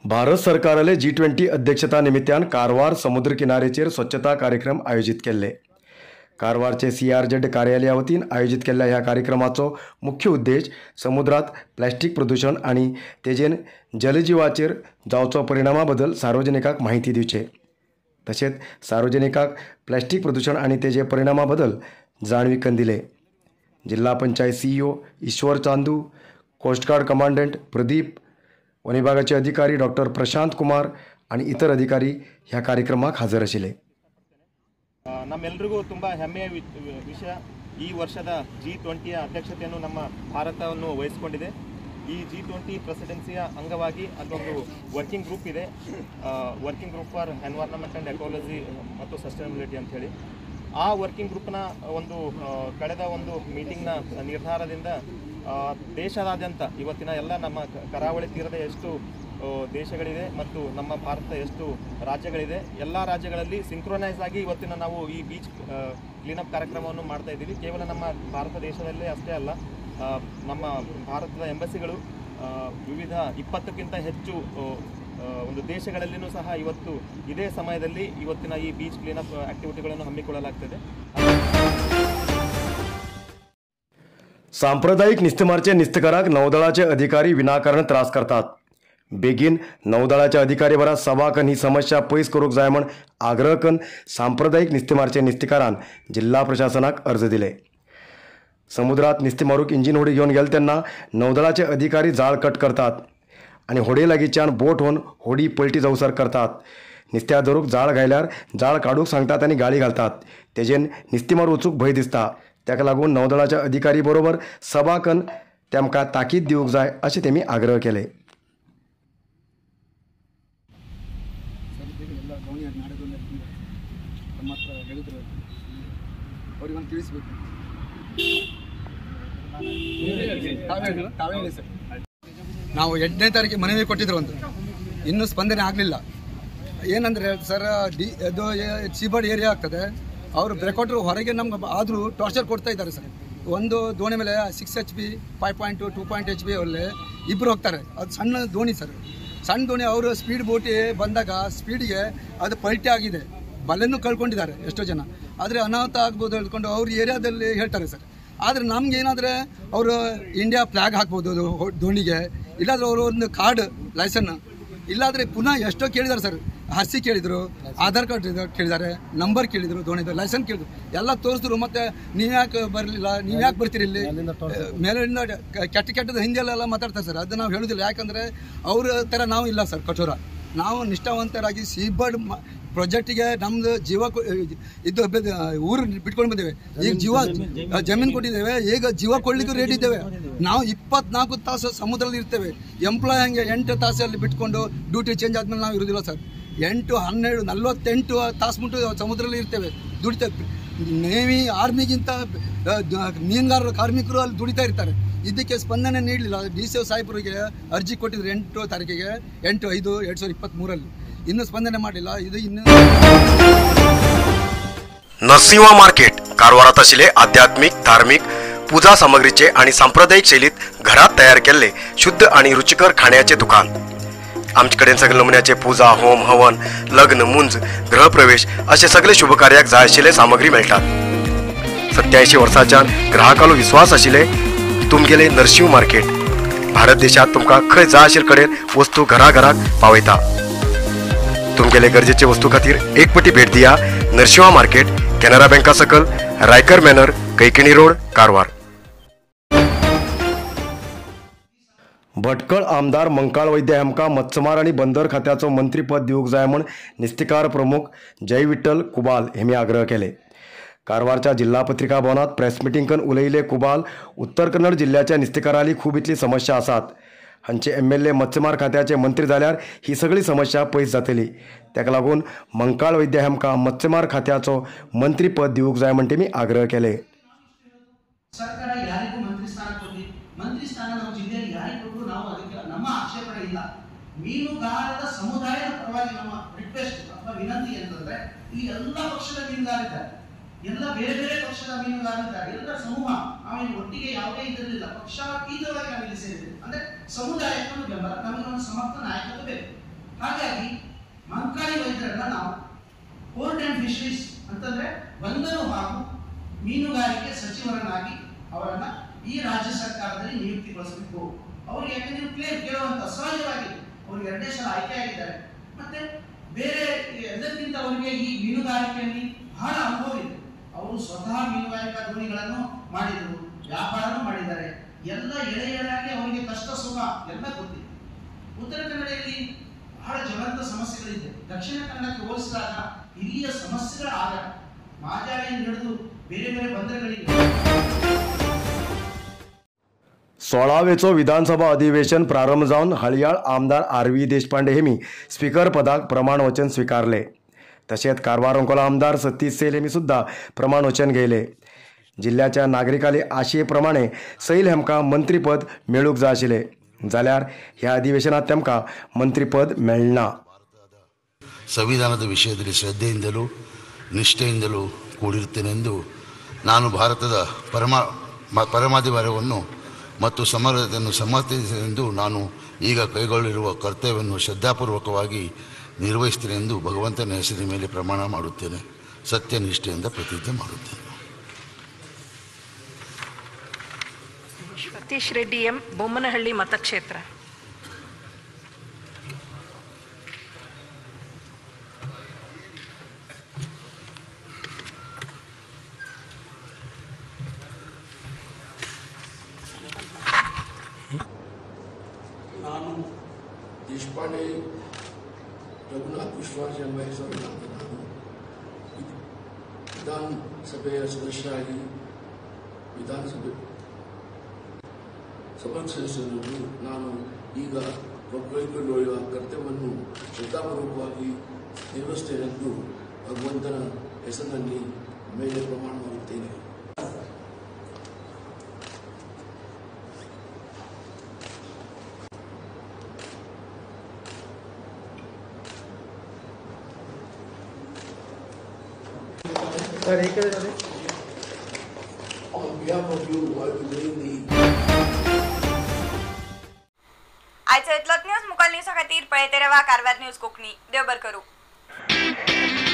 Bharat सरकाराले G20 अध्यक्षता निमित्तान कारवार समुद्र किनारेचेर स्वच्छता कार्यक्रम आयोजित केल्ले। कारवारचे CRZ कार्यालया वतीन आयोजित केल्ल्या ह्या कार्यक्रमाचो मुख्य उद्देश समुद्रात प्लास्टिक प्रदूषण आनी तेजेन जलजीवाचेर जावचो परिणामा बद्दल सार्वजनिकांक माहिती दिवचे, तशेंच सार्वजनिकांक प्लास्टिक प्रदूषण आनी तेजे परिणामा बद्दल जाणविकन दिले। जिल्हा panchayat CEO Ishwar Chandu, coast guard commandant Pradeep, one विभागाचे अधिकारी डॉक्टर प्रशांत कुमार आणि इतर अधिकारी ह्या कार्यक्रमाक हजर आशिल्ले। ನಮ್ಮೆಲ್ಲರಿಗೂ ತುಂಬ ಹೆಮ್ಮೆಯ ವಿಷಯ, ಈ ವರ್ಷದ G20 ಅಧ್ಯಕ್ಷತೆಯನ್ನು ನಮ್ಮ ಭಾರತವನ್ನು ವಹಿಸಿಕೊಂಡಿದೆ. ಈ G20 ಪ್ರೆಸಿಡೆನ್ಸಿಯ ಅಂಗವಾಗಿ ಅದೊಂದು ವರ್ಕಿಂಗ್ ಗ್ರೂಪ್ ಇದೆ, working group for environment and ecology ಮತ್ತು ಸಸ್ಟೈನಬಿಲಿಟಿ ಅಂಥೇಳಿ. ಆ ವರ್ಕಿಂಗ್ ಗ್ರೂಪ್ನ ಒಂದು ಕಳೆದ ಒಂದು ಮೀಟಿಂಗ್ನ ನಿರ್ಧಾರದಿಂದ ದೇಶದಾದ್ಯಂತ ಇವತ್ತಿನ ಎಲ್ಲ ನಮ್ಮ ಕರಾವಳಿ ತೀರದ ಎಷ್ಟು ದೇಶಗಳಿದೆ ಮತ್ತು ನಮ್ಮ ಭಾರತದ ಎಷ್ಟು ರಾಜ್ಯಗಳಿದೆ, ಎಲ್ಲ ರಾಜ್ಯಗಳಲ್ಲಿ ಸಿಂಕ್ರೊನೈಸ್ ಆಗಿ ಇವತ್ತಿನ ನಾವು ಈ ಬೀಚ್ ಕ್ಲೀನಪ್ ಕಾರ್ಯಕ್ರಮವನ್ನು ಮಾಡ್ತಾ ಇದ್ದೀವಿ. ಕೇವಲ ನಮ್ಮ ಭಾರತ ದೇಶದಲ್ಲೇ ಅಷ್ಟೇ ಅಲ್ಲ, ನಮ್ಮ ಭಾರತದ ಎಂಬಸಿಗಳು ವಿವಿಧ 20ಕ್ಕಿಂತ ಹೆಚ್ಚು ಒಂದು ದೇಶಗಳಲ್ಲಿಯೂ ಸಹ ಇವತ್ತು ಇದೇ ಸಮಯದಲ್ಲಿ ಇವತ್ತಿನ ಈ ಬೀಚ್ ಕ್ಲೀನಪ್ ಆಕ್ಟಿವಿಟಿಗಳನ್ನು ಹಮ್ಮಿಕೊಳ್ಳಲಾಗ್ತದೆ. सांप्रदायिक नुस्तेमारचे नुस्तेकारांक नौदळाचे अधिकारी विनाकारण त्रास करतात। बेगीन नौदळाच्या अधिकारी बरा सभा करून ही समस्या पयस करूंक जाय म्हण आग्रह करून सांप्रदायिक नुस्तेमारचे नुस्तेकारान जिल्हा प्रशासनाक अर्ज दिले। समुद्रात नुस्तें मारूंक इंजिन होडी घेवन गेले तेन्ना नौदळाचे अधिकारी जाळ कट करतात आनी होडये लागींच्यान बोट होवन होडी पलटी जावसर करतात। नुस्त्या धरूंक जाळ घायल्यार जाळ काडूंक सांगतात आनी गाळी घालतात। तेजेन नुस्तें मारूंक वचूंक भंय दिसता। ताका लागून नौदळाच्या अधिकारी बरोबर सभा करून तेमकां ताकीद दिवंक जाय अशें तेमी आग्रह केले। ನಾವು 8ನೇ ತಾರೀಕಿಗೆ ಮನವಿ ಕೊಟ್ಟಿದ್ರು, ಒಂದು ಇನ್ನೂ ಸ್ಪಂದನೆ ಆಗಲಿಲ್ಲ. ಏನಂದರೆ ಸರ್, ಅದು ಸೀಬರ್ಡ್ ಏರಿಯಾ ಆಗ್ತದೆ, ಅವರು ಬ್ರೇಕ್ಔಟ್ರು ಹೊರಗೆ ನಮ್ಗೆ ಆದರೂ ಟಾರ್ಚರ್ ಕೊಡ್ತಾ ಇದ್ದಾರೆ ಸರ್. ಒಂದು ದೋಣಿ ಮೇಲೆ 6 HP 5.2 2 HP ಅಲ್ಲಿ ಇಬ್ಬರು ಹೋಗ್ತಾರೆ. ಅದು ಸಣ್ಣ ದೋಣಿ ಸರ್, ಸಣ್ಣ ದೋಣಿ. ಅವರು ಸ್ಪೀಡ್ ಬೋಟಿ ಬಂದಾಗ ಸ್ಪೀಡಿಗೆ ಅದು ಪಲ್ಟಿ ಆಗಿದೆ, ಬಲೆನೂ ಕಳ್ಕೊಂಡಿದ್ದಾರೆ ಎಷ್ಟೋ ಜನ. ಆದರೆ ಅನಾಹುತ ಆಗ್ಬೋದು ಹೇಳ್ಕೊಂಡು ಅವ್ರ ಏರಿಯಾದಲ್ಲಿ ಹೇಳ್ತಾರೆ ಸರ್. ಆದರೆ ನಮಗೇನಾದರೆ ಅವರು ಇಂಡಿಯಾ ಫ್ಲ್ಯಾಗ್ ಹಾಕ್ಬೋದು ದೋಣಿಗೆ, ಇಲ್ಲಾಂದರೆ ಅವರು ಒಂದು ಕಾರ್ಡ್ ಲೈಸನ್, ಇಲ್ಲಾಂದರೆ ಪುನಃ ಎಷ್ಟೋ ಕೇಳಿದ್ದಾರೆ ಸರ್. ಹಸಿ ಕೇಳಿದರು, ಆಧಾರ್ ಕಾರ್ಡ್ ಕೇಳಿದ್ದಾರೆ, ನಂಬರ್ ಕೇಳಿದರು, ದೋಣಿದು ಲೈಸನ್ ಕೇಳಿದ್ರು, ಎಲ್ಲ ತೋರಿಸಿದ್ರು. ಮತ್ತು ನೀವು ಯಾಕೆ ಬರಲಿಲ್ಲ, ನೀವು ಯಾಕೆ ಬರ್ತೀರಿ ಇಲ್ಲಿ ಮೇಲಿಂದ ಕೆಟ್ಟ ಕೆಟ್ಟದ ಹಿಂದಿಯಲ್ಲೆಲ್ಲ ಮಾತಾಡ್ತಾರೆ ಸರ್. ಅದು ನಾವು ಹೇಳೋದಿಲ್ಲ, ಯಾಕಂದರೆ ಅವ್ರ ಥರ ನಾವು ಇಲ್ಲ ಸರ್ ಕಠೋರ. ನಾವು ನಿಷ್ಠಾವಂತರಾಗಿ ಸೀಬರ್ಡ್ ಪ್ರಾಜೆಕ್ಟಿಗೆ ನಮ್ಮದು ಜೀವ ಇದು ಊರು ಬಿಟ್ಕೊಂಡು ಬಂದೇವೆ. ಈಗ ಜೀವ ಜಮೀನು ಕೊಟ್ಟಿದ್ದೇವೆ, ಈಗ ಜೀವ ಕೊಡಲಿಕ್ಕೂ ರೆಡಿ ಇದ್ದೇವೆ. ನಾವು 24 ತಾಸು ಸಮುದ್ರದಲ್ಲಿ ಇರ್ತೇವೆ. ಎಂಪ್ಲಾಯ್ ಹಂಗೆ 8 ತಾಸಲ್ಲಿ ಬಿಟ್ಕೊಂಡು ಡ್ಯೂಟಿ ಚೇಂಜ್ ಆದಮೇಲೆ ನಾವು ಇರೋದಿಲ್ಲ ಸರ್. 8, 12, 48 ತಾಸು ಮುಟ್ಟು ಸಮುದ್ರದಲ್ಲಿ ಇರ್ತೇವೆ, ದುಡಿತೇವೆ. ನೇವಿ ಆರ್ಮಿಗಿಂತ ಮೀನುಗಾರರು ಕಾರ್ಮಿಕರು ಅಲ್ಲಿ ದುಡಿತಾ ಇರ್ತಾರೆ. ಇದಕ್ಕೆ ಸ್ಪಂದನೆ ನೀಡಲಿಲ್ಲ. DC ಸಾಹೇಬರಿಗೆ ಅರ್ಜಿ ಕೊಟ್ಟಿದ್ರು 8 ತಾರೀಕಿಗೆ, 8/5/2023 ಇನ್ನೂ ಸ್ಪಂದನೆ ಮಾಡಲಿಲ್ಲ. ಇದು ಇನ್ನು नरसिंहा मार्केट कारवारात आशिल्ले आध्यात्मिक, धार्मिक पूजा सामग्रीचे आनी सांप्रदायिक शैलीत घरात तयार केल्ले शुद्ध आनी रुचिकर खाण्याचे दुकान. आमचे कडेन सगळे नमुन्याचे पूजा, होम, हवन, लग्न, मुंज, गृहप्रवेश अशे सगळे शुभकार्याक जाय आशिल्ले सामग्री मेळटात. 87 वर्सांच्यान ग्राहकालो विश्वास आशिल्ले तुमगेले नरसिंह मार्केट भारत देशात तुमकां खंय जाय आशिल्ले कडेन वस्तू घरा घराक पावयता. तुमगेले गरजेचे वस्तू खातीर एक पटी भेट दिया नरसिंहा मार्केट, केनरा बँका सकल, रायकर मॅनर, कैकिणी रोड, कारवार. भटकळ आमदार मंकाळ वैद्य हांकां मत्स्यमार आनी बंदर खात्याचो मंत्रीपद दिवंक जाय म्हूण नुस्तेकार प्रमुख जय विठ्ठल कुबाल हेमी आग्रह केले. कारवारच्या जिल्हा पत्रिका भवनात प्रेस मिटींग करून उलयिल्ले कुबाल उत्तर कन्नड जिल्ह्याच्या नुस्तेकारांली खूब इतली समस्या आसात. हांचे MLA मत्स्यमार खात्याचे मंत्री जाल्यार ही सगळी समस्या पयस जातली. ताका लागून मंकाळ वैद्य हांकां मत्स्यमार खात्याचो मंत्रीपद दिवंक जाय म्हण तेमी आग्रह केले. ಸರ್ಕಾರ ಯಾರಿಗೂ ಮಂತ್ರಿ ಸ್ಥಾನ ಕೊಡಿ, ಮಂತ್ರಿ ಸ್ಥಾನ ನಮ್ಮ ಜಿಲ್ಲೆಯಲ್ಲಿ ಯಾರಿಗೆ ಕೊಟ್ಟರು ನಾವು ಅದಕ್ಕೆ ನಮ್ಮ ಆಕ್ಷೇಪಣೆ ಇಲ್ಲ. ಮೀನುಗಾರರ ಸಮುದಾಯದ ಪರವಾಗಿ ನಮ್ಮ ರಿಕ್ವೆಸ್ಟ್ ಅಥವಾ ವಿನಂತಿ ಅಂತಂದ್ರೆ, ಇಲ್ಲಿ ಎಲ್ಲ ಪಕ್ಷದ ಮೀನುಗಾರಿದ್ದಾರೆ, ಎಲ್ಲ ಬೇರೆ ಬೇರೆ ಪಕ್ಷದ ಮೀನುಗಾರರಿದ್ದಾರೆ, ಎಲ್ಲ ಸಮೂಹ ನಾವೇನು ಒಟ್ಟಿಗೆ ಯಾವುದೇ ಇದಿರಲಿಲ್ಲ, ಪಕ್ಷಾತೀತವಾಗಿ ನಾವಿಲ್ಲಿ ಸೇರಿದ್ದೇವೆ. ಅಂದ್ರೆ ಸಮುದಾಯಕ್ಕೆ ಒಂದು ಬೆಂಬಲ, ನಮಗೆ ಒಂದು ಸಮರ್ಥ ನಾಯಕತ್ವ ಬೇಕು. ಹಾಗಾಗಿ ಮಂಕಾಳಿ ವೈದ್ಯರನ್ನ ನಾವು ಪೋರ್ಟ್ ಆ್ಯಂಡ್ ಫಿಶರೀಸ್ ಅಂತಂದರೆ ಬಂದರು ಹಾಗೂ ಮೀನುಗಾರಿಕೆ ಸಚಿವರನ್ನಾಗಿ ಅವರನ್ನು ಈ ರಾಜ್ಯ ಸರ್ಕಾರದಲ್ಲಿ ನಿಯುಕ್ತಿಗೊಳಿಸಬೇಕು. ಅವ್ರಿಗೆ ಯಾಕಂದರೆ ಕ್ಲೇಮ್ ಕೇಳುವಂಥ ಸಹಜವಾಗಿ ಅವ್ರಿಗೆ 2ನೇ ಸಲ ಆಯ್ಕೆಯಾಗಿದ್ದಾರೆ. ಮತ್ತು ಬೇರೆ ಎಲ್ಲಕ್ಕಿಂತ ಅವರಿಗೆ ಈ ಮೀನುಗಾರಿಕೆಯಲ್ಲಿ ಬಹಳ ಅನುಭವ ಇದೆ. ಅವರು ಸ್ವತಃ ಮೀನುಗಾರಿಕಾ ದೋಣಿಗಳನ್ನು ಮಾಡಿದರು, ವ್ಯಾಪಾರನೂ ಮಾಡಿದ್ದಾರೆ. ಎಲ್ಲ ಎಳೆ ಎಳೆಯಾಗಿ ಅವರಿಗೆ ಕಷ್ಟ ಸುಖ ಎಲ್ಲ ಗೊತ್ತಿದೆ. ಉತ್ತರ ಕನ್ನಡದಲ್ಲಿ ಬಹಳ ಜ್ವಲಂತ ಸಮಸ್ಯೆಗಳಿದೆ. ದಕ್ಷಿಣ ಕನ್ನಡಕ್ಕೆ ಹೋಲಿಸಿದಾಗ ಇಲ್ಲಿಯ ಸಮಸ್ಯೆಗಳ ಆಧಾರ ಮಾಜಾಳಿಯನ್ನು ಹಿಡಿದು ಬೇರೆ ಬೇರೆ ಬಂದರುಗಳಿಗೆ. 16वेचो विधानसभा अधिवेशन प्रारंभ जावन हळयाळ आमदार आर व्ही देशपांडे हेमी स्पीकर पदाक प्रमाणवचन स्वीकारले. तशेंच कारवार अंकोला आमदार सतीश सैल हेमी सुद्धा प्रमाणवचन घेयले. जिल्ह्याच्या नागरिकांले आशेप्रमाणे सैल हेमकां मंत्रीपद मेळूंक जाय आशिल्लें, जाल्यार ह्या अधिवेशनात तेमकां मंत्रीपद मेळना. ಸಂವಿಧಾನದ ವಿಷಯದಲ್ಲಿ ಶ್ರದ್ಧೆಯಿಂದಲೂ ನಿಷ್ಠೆಯಿಂದಲೂ ಕೂಡಿರುತ್ತೇನೆಂದು ನಾನು ಭಾರತದ ಪರಮಾಧಿಕಾರವನ್ನು ಮತ್ತು ಸಮರತೆಯನ್ನು ಸಮರ್ಥಿಸೆಂದು ನಾನು ಈಗ ಕೈಗೊಳ್ಳಿರುವ ಕರ್ತವ್ಯವನ್ನು ಶ್ರದ್ಧಾಪೂರ್ವಕವಾಗಿ ನಿರ್ವಹಿಸುತ್ತೇನೆಂದು ಭಗವಂತನ ಹೆಸರಿನ ಮೇಲೆ ಪ್ರಮಾಣ ಮಾಡುತ್ತೇನೆ. ಸತ್ಯನಿಷ್ಠೆಯಿಂದ ಪ್ರತಿಜ್ಞೆ ಮಾಡುತ್ತೇನೆ. ಸತೀಶ್ ರೆಡ್ಡಿ ಎಂ, ಬೊಮ್ಮನಹಳ್ಳಿ ಮತಕ್ಷೇತ್ರ. ನಾನು ದೇಶಪಾಂಡೆ ರಘುನಾಥ್ ವಿಶ್ವಾಸ್ ಎಂಬ ಹೆಸರಿನ ನಾನು ವಿಧಾನಸಭೆಯ ಸದಸ್ಯರಾಗಿ ವಿಧಾನಸಭೆ ಸಭಾ ಸದಸ್ಯರನ್ನು ನಾನು ಈಗ ಕೈಗೊಳ್ಳುವ ಕರ್ತವ್ಯವನ್ನು ಶ್ರದ್ಧಾಪೂರ್ವಕವಾಗಿ ನಿರ್ವಹಿಸುತ್ತೇನೆಂದು ಭಗವಂತನ ಹೆಸರಿನಲ್ಲಿ ಮೇಲೆ ಪ್ರಮಾಣ ಮಾಡುತ್ತೇನೆ. On behalf of you, I will bring the आयचो इतलोच न्यूज. मुखाल न्यूजा खातीर पळयते रावा कारवार न्यूज कोंकणी. देव बरें करूं.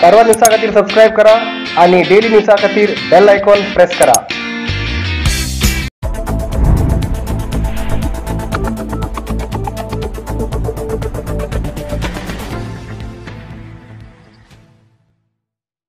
कारवार न्यूजा खातीर सबस्क्रायब करा आणि डेली न्यूजा खातीर बेल आयकॉन प्रेस करा.